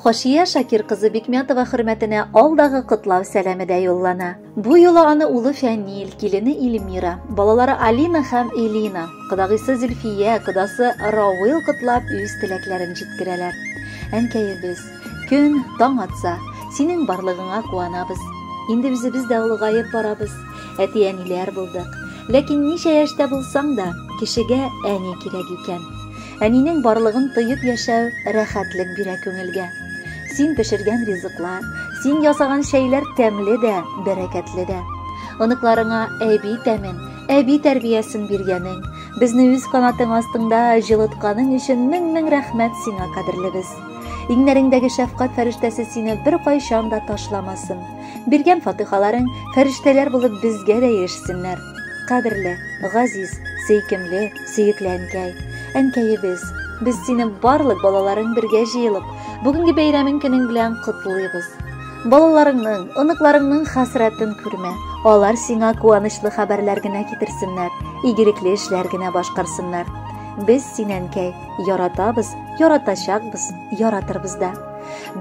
Хашия Шакир кызы Бикмятова хөрмәтенә алдагы котлау сәламе дә юллана. Бу юлы аны улы Фәнил, килене Эльмира, балалары Алина һәм Элина, кодагыйсы Зөлфия, кодасы Равил котлап үз теләкләрен җиткерәләр. Әнкәебез, көн таң атса, синең барлыгыңа куанабыз. Инде үзебез дә олыгаеп барабыз, әти-әниләр булдык. Ләкин ничә яшьтә булсаң да, кешегә әни кирәк икән. Әнинең барлыгын тоеп яшәү рәхәтлек бирә күңелгә. Син пешергән ризыклар, син ясаган чәйләр тәмле дә, бәрәкәтле дә. Оныкларыңа әби тәмен, әби тәрбиясен биргәнең, безне үз канатың астыңда җылытканың өчен мең-мең рәхмәт сиңа, кадерлебез. Иңнәреңдәге шәфкать фәрештәсе сине беркайчан да ташламасын. Биргән фатихаларың фәрештәләр булып безгә дә ирешсеннәр. Кадерле, газиз, сөйкемле, сөекле әнкәй. Әнкәебез, без сине барлык балаларың бергә җыелып, бүгенге бәйрәмең көнең белән котлыйбыз. Балаларыңның, оныкларыңның хәсрәтен күрмә. Алар сиңа куанычлы хәбәрләр генә китерсеннәр, игелекле эшләр генә башкарсыннар. Без сине, әнкәй, яратабыз, яратачакбыз, яратырбыз да.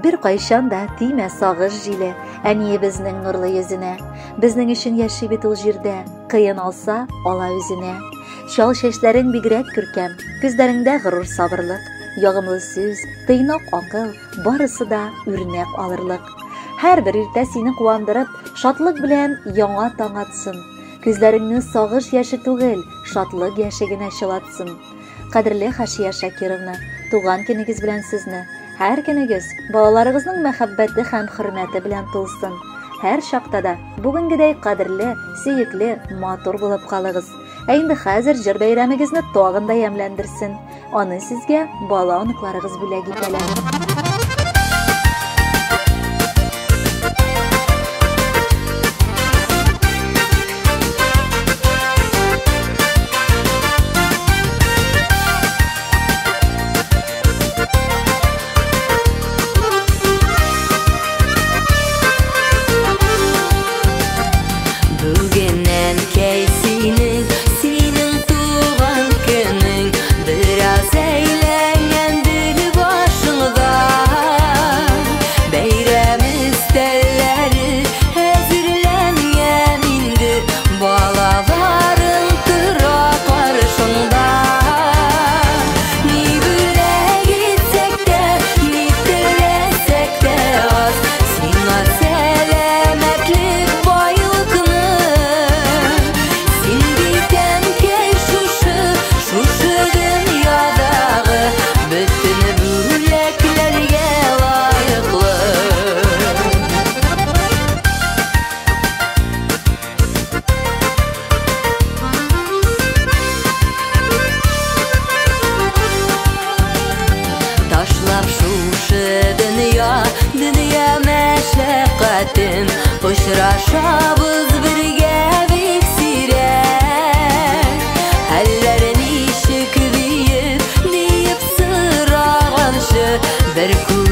Беркайчан да тимә сагыш җиле әниебезнең нурлы йөзенә. Безнең өчен яши бит ул җирдә, кыен алса, ала үзенә. Чал чәчләрең бигрәк күркәм, күзләреңдә горур сабырлык, ягымлы сүз, тыйнак акыл, барысы да үрнәк алырлык. Һәрбер иртә сине куандырып, шатлык белән яңа таң атсын. Күзләреңне сагыш яше түгел, шатлык яше генә чылатсын. Кадерле Хашия Шакировна, туган көнегез белән сезне! Һәр көнегез балаларыгызның мәхәббәте һәм хөрмәте белән тулсын. Һәр чакта да бүгенгедәй кадерле, сөекле, матур булып калыгыз. Ә инде хәзер җыр бәйрәмегезне тагын да ямьләндерсен. Аны сезгә бала оныкларыгыз бүләк итәләр. Бүген әнкәй синең, синең туган көнең, бераз әйләнгәндер башыңда. Бәйрәм өстәлләре әзерләнгән инде, балаларың тора каршыңда. Ни бүләк итсәк тә, ни теләсәк тә аз, сиңа сәламәтлек, байлыкны. Син бит, әнкәй, шушы, шушы дөньядагы бөтен бүләкләргә лаеклы. Ташлап шушы дөнья, дөнья мәшәкатен, очрашабыз бергә бик сирәк. Хәлләр ничек диеп, диеп сораганчы, бер күз